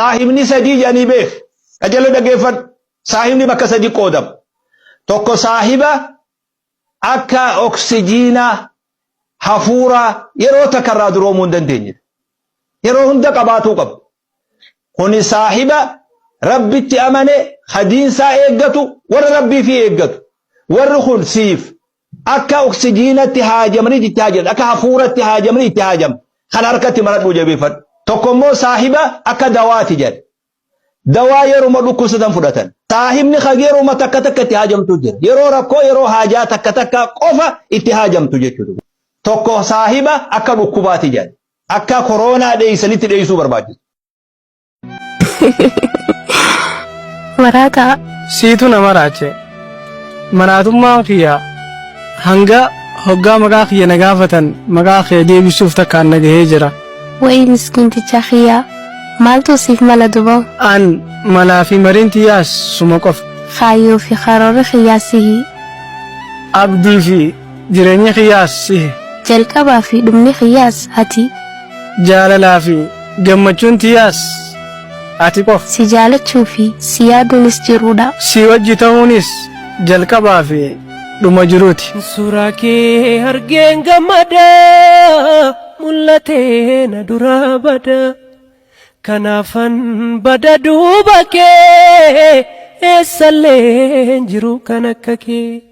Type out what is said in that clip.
Saahibni sadii jedhanii beek. Qajeeloo dhaggeeffadhu. Saahibni bakka sadi qoodama. Tokko saahiba akka oksijiinaa hafuuraa yeroo takka irraa duroomuu hin dandeenye. Yeroo hunda qabaatuu qabu. Kuni saahiba Rabbitti amane, ka diinsaa eeggatu, warra Rabbii fi eeggatu. Warri kun siif akka oksijiinatti haajamanii itti haajaman, akka hafuuratti haajamanii itti haajaman. Kan harkatti maradhuu jabeeffadhu. Tokko immoo saahiba akka dawaati jedhe. Dawaa yeruma dhukkubsatan fudhatan. Saahibni ka yeruma takka takka itti haajamtu jira. Yeroo rakkoo yeroo haajaa takka takka qofa itti haajamtu jechuudha. Tokko saahiba akka dhukkubaati jedhe. Akka koroonaa dheeysanitti dheeysuu barbaachisu. Maraataa. Siitu na maraache. Maraatummaan kiyya hanga hoggaa maqaa kiyya na gaafatan maqaa kee deebisuuf takkaan na gahee jira. Wayii miskiinticha kiyya maaltu siif mala duba? An malaa fi mariin tiyyaas suma qofa. Kaayyoo fi karoorri kiyyaas sihi. Abdii fi Jireenyi kiyyaas sihi. Jalqabaa fi dhumni kiyyaas ati. Jaalalaa fi gammachuun tiyyaas ati qofa. Si jaalachuu fi si yaaduunis jiruudha. Si wajji tahuunis jalqabaa fi dhuma jiruuti. Suuraa kee argeen gammada mul'atee na duraa bada kanaafan bada duuba kee eessallee hin jiru kan akka kee.